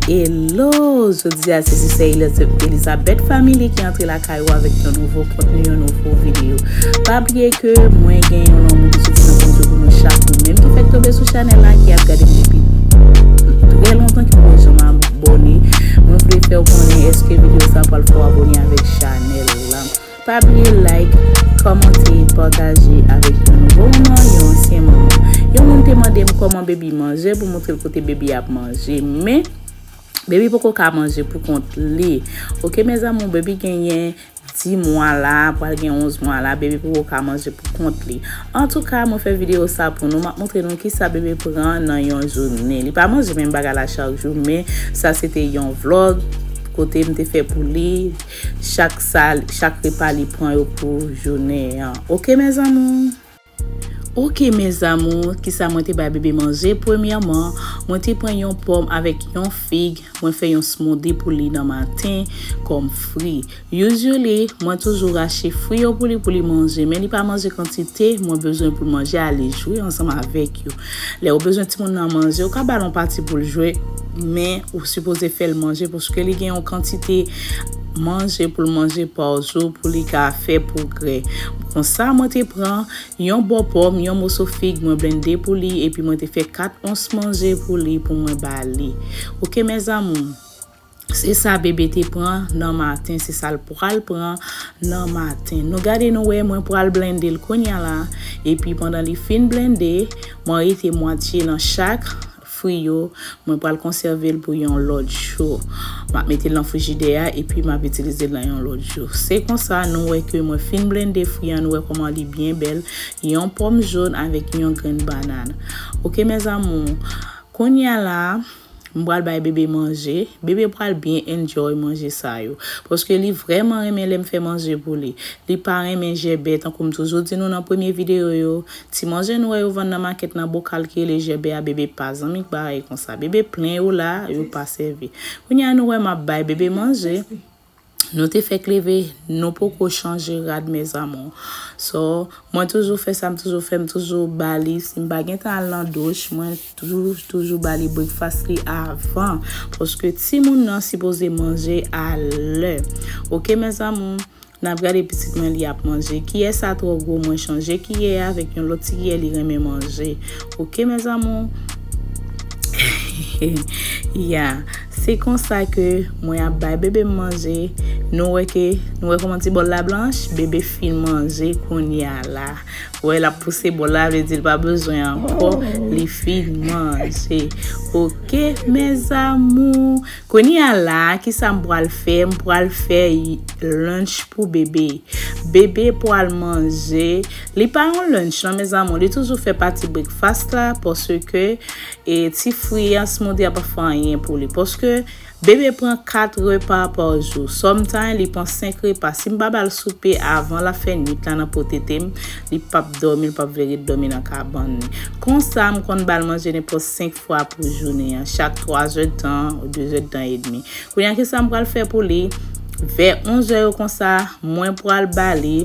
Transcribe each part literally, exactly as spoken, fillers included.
Hello, jodi a se Sister Elizabeth Family ki antre lakay ou avèk yon nouvo kontni, yon nouvo videyo. Pa bliye ke mwen gen yon lanmou ki soti nan fon kè pou nou chak, ou menm ki fèk tonbe sou chanèl la, ki ap gade m depi trè lontan, ki poko janm abòne. Mwen vle fè w konnen èske videyo sa pral fè w abòne avèk chanèl la. Pa bliye like, kòmante, pataje avèk yon nouvo manman, yon ansyen manman. Yon moun te mande m kòman baby manje pou montre l kote baby ap manje. Men, baby poko ka manje pou kont li. Oke, mes amours, baby genyen dis mwa la, pral gen onz mwa la, baby poko ka manje pou kont li. Antouka, mwen fè videyo sa pou nou, m ap montre nou kisa baby pran nan yon jounen. Li pa manje menm bagay la chak jou, men sa se te yon vlog kote m te fè pou li chak sa, chak repa li pran yo pou jounen an. Oke, mes amours? Oke, mes amours, kisa mwen te bay baby manje? Premyèman, mwen te pran yon pòm avèk yon fig, mwen fè yon smoothie pou li nan maten kòm fwi. Usually, mwen toujou rache fwi yo pou li, pou li manje, men li pa manje kantite mwen bezwen pou l manje, ale jwe ansanm avèk yo. Lè ou bezwen timoun nan manje, ou ka ba l yon pati pou l jwe, men ou sipoze fè l manje, paske li gen yon kantite manje pou l manje pa jou pou li ka fè pwogrè. Konsa, mwen te pran yon bò pòm, yon moso fig, mwen blende pou li, epi mwen te fè kat ons manje pou li, pou mwen ba li. Oke, mes amours? Se sa baby te pran nan maten, se sa l pral pran nan maten. Nou gade, nou wè, mwen pral blende l kounye a la, epi pandan li fin blende, mwen rete mwatye nan chak fwi yo, mwen pral konsève l pou yon lòt jou. M ap mete l nan frijidè a, epi m ap itilize l nan yon lòt jou. Se konsa, nou wè ke mwen fin blende fwi an, nou wè kòman li byen bèl. Yon pòm jòn avèk yon grenn bannann. Oke, mes amours, kounye a la, m pral bay baby manje. Baby pral byen enjoy manje sa yo. Paske li vrèman renmen lè m fè manje pou li. Li pa renmen jèbè, tankou m toujou di nou nan premye videyo yo. Ti manje nou wè yo vann nan makèt nan bokal ki rele jèbè a, baby pa zanmi k bagay konsa. Baby plen yo la, yo pa sèvi. Kounye a nou wè m ap bay baby manje. Nou te fèk leve, nou poko chanje rad, mes amours. So, mwen toujou fè sa, m toujou fè, m toujou ba li. Si m pa gentan al nan douch, mwen toujou, toujou ba li breakfast li avan. Paske timoun nan sipoze manje a lè. Oke, mes amours? N ap gade pitit mwen, li ap manje. Kiyè sa twò gwo, mwen chanje kiyè a avèk yon lòt ti kiyè li renmen manje. Oke, mes amours? Ya, se konsa ke mwen ap bay baby m manje. Nou wè ke, nou wè kòman ti bòl la blanch? Baby fin manje kounye a la. Wè, l ap pouse bòl la, vle di l pa bezwen ankò, li fin manje. Oke, mes amours. Kounye a la, kisa m pral fè? M pral fè lunch pou baby. Baby pral manje. Li pa yon lunch non, mes amours, li toujou fè pati breakfast la, paske, e, ti fwi an, smoothie a pa fè anyen pou li. Paske baby pran kat repa pa jou. Sometimes, li pran senk repa. Si m pa ba l soupe avan, l ap fè nwit la nan po tete m, li p ap dòmi, li p ap vle ret dòmi nan kabann li. Konsa, m konn ba l manje nenpòt senk fwa pou jounen an, chak twa zè tan ou de zè tan edmi. Kounye a, kisa m pral fè pou li? Vè onz zè yo konsa, mwen pral ba li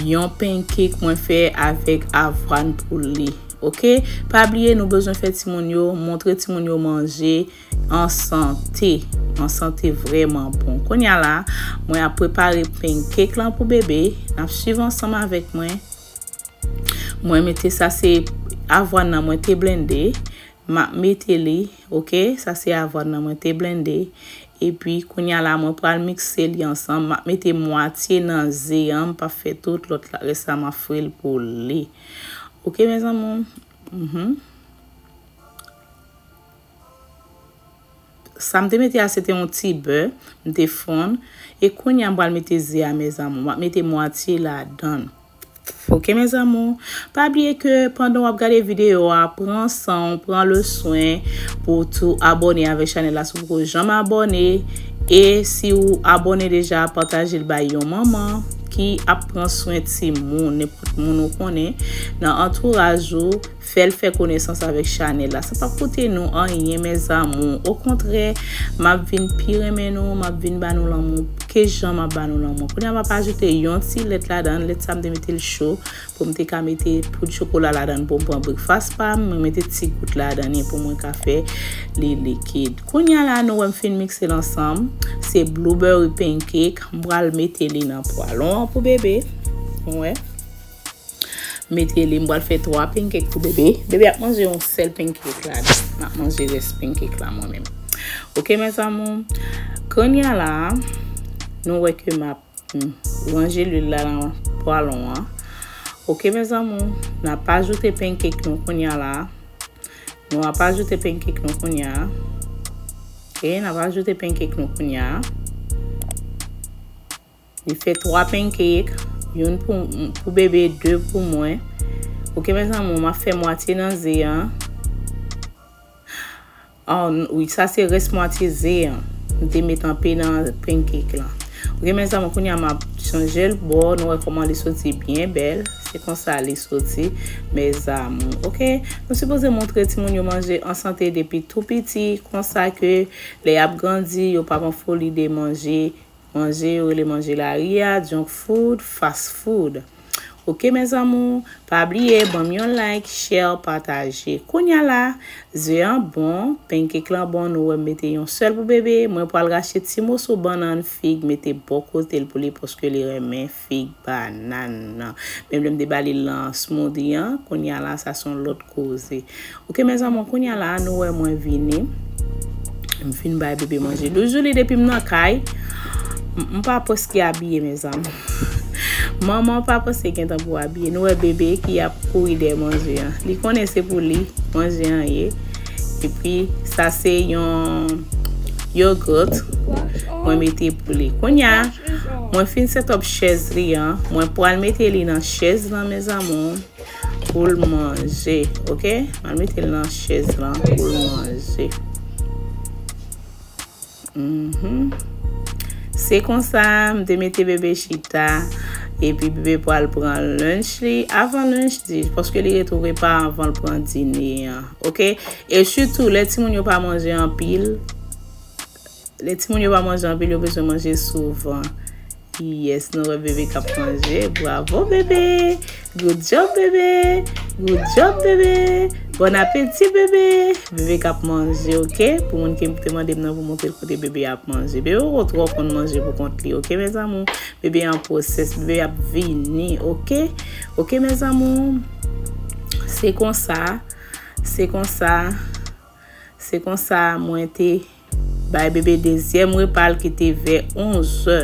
yon pancake mwen fè avèk avwàn pou li. Oke? Pa bliye, nou bezwen fè timoun yo, montre timoun yo manje an sante. An sante vrèman bon. Kounye a la, mwen ap prepare pancake lan pou baby. N ap swiv ansanm avèk mwen. Mwen mete sa, se avwàn nan mwen te blende. M ap mete li, oke? Sa se avwàn nan mwen te blende. Epi, kounye a la, mwen pral mikse li ansanm. M ap mete mwatye nan ze an, m p ap fè tout lòt la. Rès la, m ap fri l pou li. Oke, mes amours? Mhm. Sa m te mete a, se te yon ti bè, m te fonn. E kounye a, m pral mete ze a, mes amours. M ap mete mwatye ladan l. Oke, mes amours. Pa bliye ke pandan w ap gade videyo a, pran san w, pran le swen pou w tou abòne avèk chanèl la si w poko janm abòne. E si w abòne deja, pataje l bay yon manman ki ap pran swen timoun, nenpòt moun ou konnen nan antouraj ou. Fè l fè konesans avèk chanèl la. Sa p ap koute nou anyen, mes amours. Okontrè, m ap vin pi renmen nou, m ap vin ba nou lanmou Jan m ap ba nou lanmou. Kounye a m ap ajoute yon ti lèt ladan l. Lèt sa m te mete l cho pou m te ka mete poud chokola ladan l pou m pran breakfast pa m. Mwen mete ti gout ladan l pou mwen ka fè li likid. Kounye a la, nou wè m fin mikse l ansanm. Se blueberry pancake. M pral mete li nan pwalon an pou bebe. Ou wè. Mete li, m pral fè twa pancake pou bebe. Bebe ap manje yon sèl pancake la. M ap manje rès pancake la mwen menm. Ok, mes amours. Kounye a la, nou wè ke m ap, hmm, ranje lwil la nan pwalon an. Ok, mes amours. N ap ajoute pancake nou kounye a la. Nou ap ajoute pancake nou kounye a. Ok, n ap ajoute pancake nou kounye a. Li fè twa pancake, youn pou, pou bebe, de pou mwen. Ok, mes amours, m ap fè mwatye nan ze an. Oh, n-, wi, sa se rès mwatye ze an. M te met anpe nan pancake lan. Ok, mes amours, kounye a m ap chanje l bò. Nou wè kòman li soti byen bèl. Se konsa li soti, mes amours. Ok, nou sipoze montre timoun yo manje an sante depi tou piti. Konsa ke lè y ap grandi, yo p ap an foli de manje. Manje, yo rele manje lari a, junk food, fast food. Ok, mes amours, pa bliye, ban m yon like, share, pataje. Kounye a la, ze an bon, pancake lan bon, nou wè m mete yon sèl pou bebe. Mwen pral rache ti moso bannann, fig, mete bò kote l pou li, paske li renmen fig, bannann. Menm lè m te ba li l nan smoothie an, kounye a la, sa se yon lòt koze. Ok, mes amours, kounye a la, nou wè mwen vini. M fin bay bebe manje. Douz jou li depi m nan kay. M, m pa prèske abiye, mes amours. Manman pa prèske gentan pou abiye. Nou wè bebe ki ap kouri dèyè manje an. Li konnen se pou li manje an ye. Epi, sa se yon yogurt mwen mete pou li. Kounye a, mwen fin set up chèz li an. Mwen pral mete li nan chèz lan, mes amours. Pou l manje, ok? M al mete l nan chèz lan pou l manje. Mhm. Se konsa, m te mete bebe chita, epi bebe pral pran lunch li avan lunch di, paske li retounen pa avan l pran dine an, ok? E sitou, lè timoun yo pa manje anpil, Lè timoun yo pa manje anpil, yo bezwen manje souvan. Yes, nou wè bebe k ap manje. Bravo, bebe! Good job, bebe! Good job, bebe! Bon apeti, bebe! Bebe k ap manje, ok? Pou moun ki te mande m nan pou montre l kote bebe ap manje. Bebe poko twò konn manje pou kont li, ok, mes amours? Bebe an pwosès, bebe ap vini, ok? Ok, mes amours? Se konsa, se konsa, se konsa mwen te bay bebe dezyèm repa l ki te vè onz è.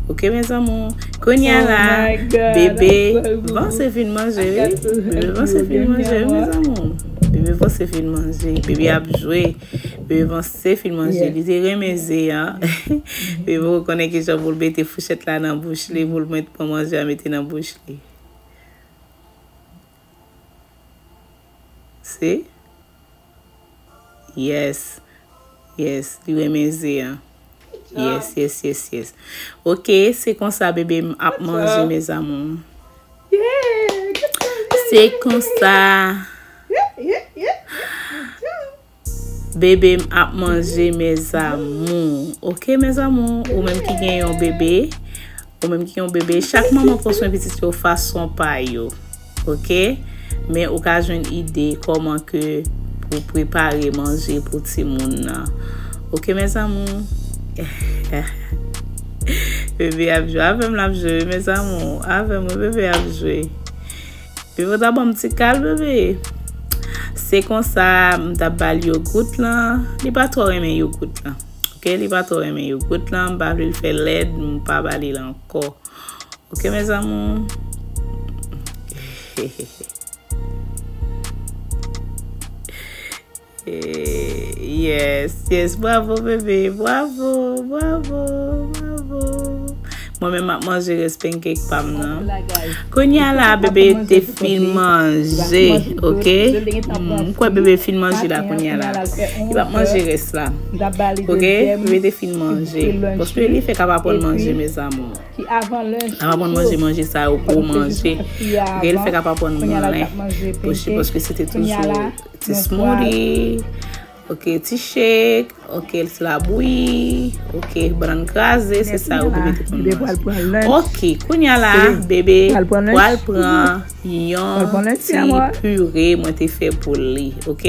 Ok, mes amours. Kounye a la, bebe vanse fin manje, wi. Bebe vanse fin manje, wi, mes amours. Bebe vanse fin manje. Bebe ap jwe. Bebe vanse fin manje. Li te renmen ze an. Bebe poko konnen kijan pou l mete fouchèt la nan bouch li, pou l mete pran manje a mete nan bouch li. Se? Yes. Yes, li renmen ze an. Yes, yes, yes, yes. Ok, se konsa bebe m ap manje, mes amours. Se konsa bebe m ap manje, mes amours. Ok, mes amours, ou menm ki gen yon bebe, ou menm ki gen yon bebe, chak manman pran swen pitit yo fason pa yo. Ok? Men ou ka jwenn ide kòman ke pou prepare manje pou timoun nan. Ok, mes amours? Bebe ap jwe avè m, l ap jwe, mes amours. Avè mwen, bebe ap jwe. Bebe, w ta ban m ti kal, bebe. Se konsa, m t ap ba l yogout lan. Li pa twò renmen yogout lan. Ok, li pa twò renmen yogout lan. M pa vle l fè lèd, m pa ba li l ankò. Ok, mes amours. Eh, yes, yes, bravo, bebe, bravo, bravo, bravo. Mwen menm ap manje rès pancake pa m nan. Kounye a la, bebe te fin manje, ok? Mm, m kwè bebe fin manje la kounye a la. Li p ap manje rès la. Ok? Bebe te fin manje. Paske li fèk ap aprann manje, mes amours. L ap aprann manje, manje sa yo, gwo manje. Ok, li fèk ap aprann manje. Paske, paske se te toujou ti smoothie. Ok, ti shake. Ok, se labouyi. Ok, bannann kraze, se sa yo bebe te konn Bebe pral manje. Pran lunch. Ok, kounye a la, Bebe bebe pral pran lunch. Pral pran yon Pral pran lunch, ti amor. Pire mwen te fè pou li. Ok,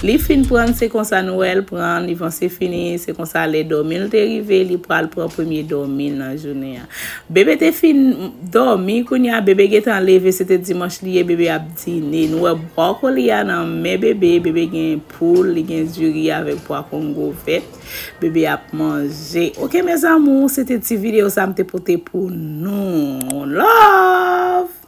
li fin pran, se konsa nou wè l pran, li vanse fini, se konsa lè dòmi l te rive, li pral pran premye dòmi nan jounen an. Bebe te fin dòmi, kounye a bebe gentan leve, se te dimanch li ye, bebe ap dine. Nou wè bwokoli a nan men bebe, bebe gen poul, li gen diri avèk pwa kongo vèt. Bebe ap manje. Ok, mes amours, se te ti videyo sa m te pote pou nou. Love!